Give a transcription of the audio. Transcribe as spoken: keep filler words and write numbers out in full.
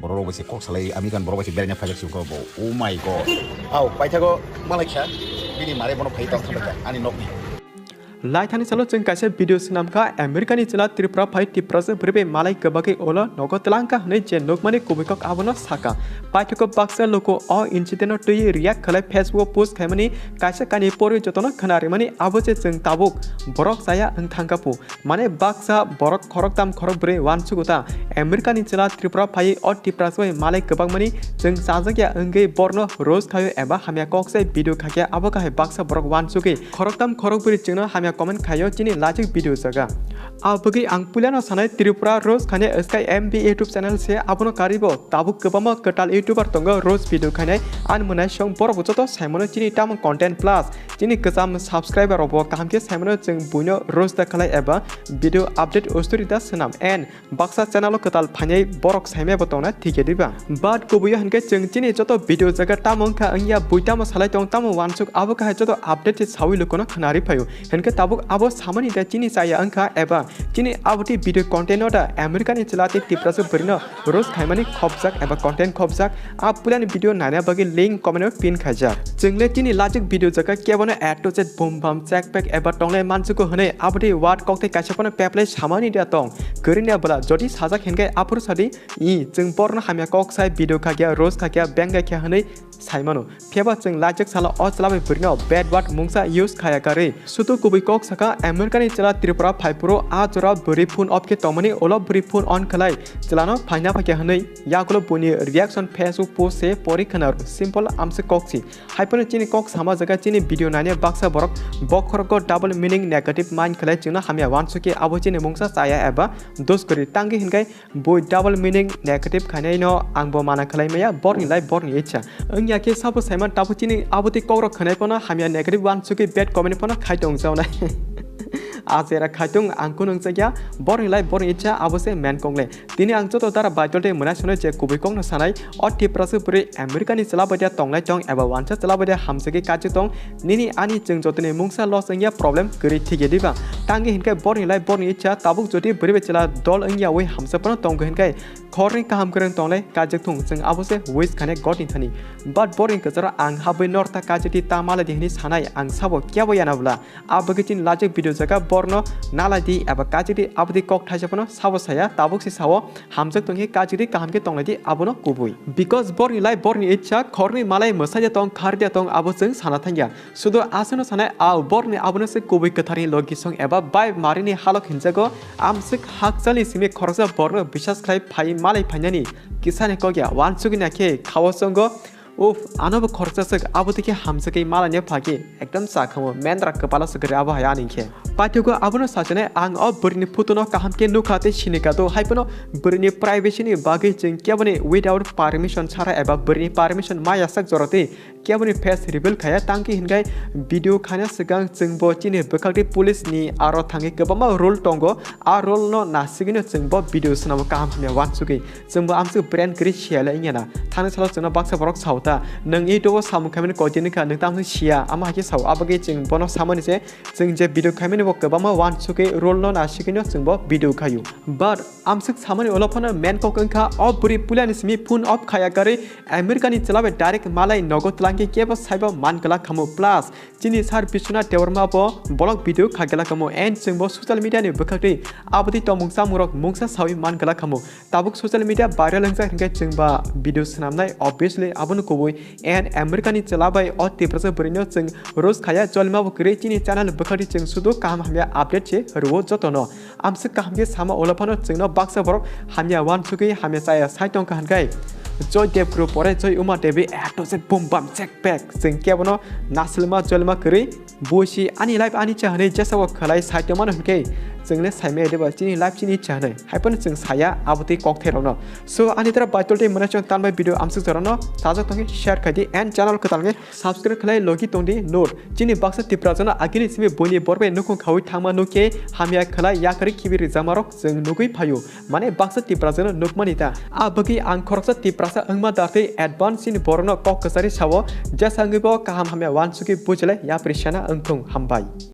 Borok bai se kok salai, American borok bai se beraina phaijak se wngkha bo. Oh my God. Au, paithago malai kha, bini mare bono phai tong thangkha ani nokni. Laithani salo chwng kaisa video swnamkha, Americani chwla Tripura phai Tiprasa bwrwi bai malai kwbagwi ulo nogo twlangkha hwnwi je nukmani kubui kok abono sakha. Paithago baksa luku o incident-o twiwi react khlai Facebook-o post khaimani kaisa kani porwi jotono khna rimani abo je chwng tabuk borok chaya wng thangkha pu. Mane baksa borok khoroktham khorokbrwi uansugo ta Americani chwla Tripura phaiwi o Tiprasa bai malai kwbangmani chwng chajakya wngwi borno roast khaio eba hamya kok sai video khakya abo kahai baksa borok uansugwi khoroktham khorokbrwi chwngno hamya comment khaio chini lajik video jaga. Abagwi ang puilano sanai Tripura roast khainai wskai M B YouTube channel se abono karibo tabuk kwbangma kwtal YouTuber tongo roast video khainai ani mwnai song borok joto saimano chini tamo content plus chini kwcham subscriber rokbo kaham khe saimano chwng buino roast da khlai eba video update ustori da swnam and baksa channel o kwtal phainai borok saimaya bo tongna thikya diba. But kubui o hinkhe chwng chini joto video jaga tamo wngkha wngya bui tamo salai tong tamo uansuk abo kahai joto update se sawi lukono khwnari phaio. Hinkhe tabuk abo samani da chini chaya wngkha eba chini aboti video content o da Americani chwla tei Tiprasa bwrwino roast khaimani khopjak eba content khopjak. A puilani video naina bagwi link comment o pin khaijak. Chwngle chini lajik video jaga kebono A to Z bum bam check pack eba tonglai mansugo hwnwi abodi word kok tei kaisa phano peplai samani da tong. Kwrwini bwla jodi sajak hinkhe aphuru sadi i chwng borno hamya kok sai video khakya roast khakya bengai khe hwnwi saimano. Phiyaba chwng lajak salo o chwla bai bwrwino bad word mungsa use khaya karwi. Sudu kubui kok saka Americani chwla Tripura phaiphuru a jora bwrwi phone off khe tongmani ulo bwrwi phone on khlai chwlano phaina phaikha hwnwi yagulo buini reaction Facebook post se pori khwnaru simple amse kok si. Haiphano chini kok sama jaga chini video nainai baksa borok bokhorogo double meaning negative mind khlai chwngno hamya uansukhe abo chini mungsa chaya eba dos kwrwi tangwi hinkhai bui double meaning negative khainaino angbo mana khlai maya borni lai borni ichha. Wngya khe sabo saiman tabuk chini abotwi kokrok khwnai phano hamya negative uansukwi bad comment phano khai tong jawnai. Ajera khaitung ang kunu wngjakya borni lai borni ichha abo se main kok le. Tini ang joto dara baitol tei mwnaisonai je kubui kokno sanai, o Tiprasa bwrwi Americani chwla bai de tonglai tong eba wansa chwla bai de hamjagwi kachwi tong, nini ani chwng jotoni mungsa loss wngya problem kwrwi thikya diba? Tangwi hinkhe borni lai borni ichha tabuk jodi bwrwi bai chwla dol wngya wi hamsa phano tongkha hinkhe khorni kaham kwrwng tonglai kajak thung chwng abo se wish khane godni thani. But borni kwcharo ang habwi norta kachiti ta maladi hwnwi sanai ang sabo kebo yana bwla. A bagwi chini lajak video jaga borno nalai di eba kachidi abdi kok thaisa phano sabo saya tabuk se sao hamjak tongkhe kachidi kaham khe tonglai di abono kubui. Because borni lai borni ichha khorni malai mwsai de tong khar de tong abo chwng sana thangya. Sudo aswkno sanai a borni abono se kubui kwtharni logi song eba bai marini halok hinjago amswk hakchalni simi khoroksa borno bisas khlai phai malai phainani kisani kokya wansugwi nakhe khao songo. Uff, ano bo khoroksa swk, abo twi khe hamjagwi malani phagi ekdom cha khamu, mendra kwpalo swk ri abo hai ani khe. Paithago abono sachinai ang o bwrwini photo no kaham khe nukha tei sinika do, hai phano bwrwini privacy ni bagwi chwng keboni without permission chara eba bwrwini permission maya sak jora twi keboni face reveal khaya tangki hinkhai video khana swkang chwng bo chini bwkhak tei police ni aro thangwi kwbangma rule tongo, a rule no nasigwino chwng bo video swnamo kaham hamya wansugwi. Chwngbo amswk brand kwrwi siya le wngya na. Thangni salo chwngno baksa borok sao ta. Nwng YouTube o samung khaimani koitini kha, nwng tamo siya. Amo hai khe sao. Abagwi chwng bono samani se, chwng je video khaimani bo kwbangma wansugwi rule no nasigwino chwngbo video khaio. But amswk samani ulo phano main kok wngkha, o bwrwi puilani simi phone off khaya karwi America ni chwla bai direct malai nogo twlangkhe kebo saibo man glak khamu. Plus, chini sir Biswanath Debbarma bo vlog video kha glak khamu. And chwngbo social media ni bwkhak twi abotwi tongmung chamung rok mungsa sawi man glak khamu. Tabuk social media viral wngjak hinkhe chwng ba video swnamnai, obviously abono kubui. And America ni chwla bai o Tiprasa bwrwino chwng roast khaya, cholima bo kwrwi chini channel bwkhari chwng sudu kaham hamya update se rwo jotono. Amswk kaham khe sama ulo phano chwngno baksa borok hamya wansugwi hamya chaya sai tongkha hinkhai Joy Dev group pore Joy Uma Devi A to Z bum bam check pack chwng kebono nasilma cholima kwrwi. Buisi ani life ani cha hwnwi jesa o khlai sai tongmano hwnkhe chwng le saimaya diba chini life chini cha hwnwi? Hai phano chwng saya abotwi kokthairokno. So ani dara baitol tei mwnaisong tanbai video amswk jorano sajak tongkhe share khai di and channel kwtal khe subscribe khlai logi tong di. Note, chini baksa Tiprasa no agini simi buini borok bai nukhung khaui thangma nukhe hamya khlai yakarwi khibi rijama rok chwng nugui phaio. Mane baksa Tiprasa no nukmani ta. A bagwi ang khoroksa Tiprasa wngma dartwi advance chini borokno kok kwchari sao, jesa wngwi bo kaham hamya wansugwi bujilai yapri sana wngthung. Hambai.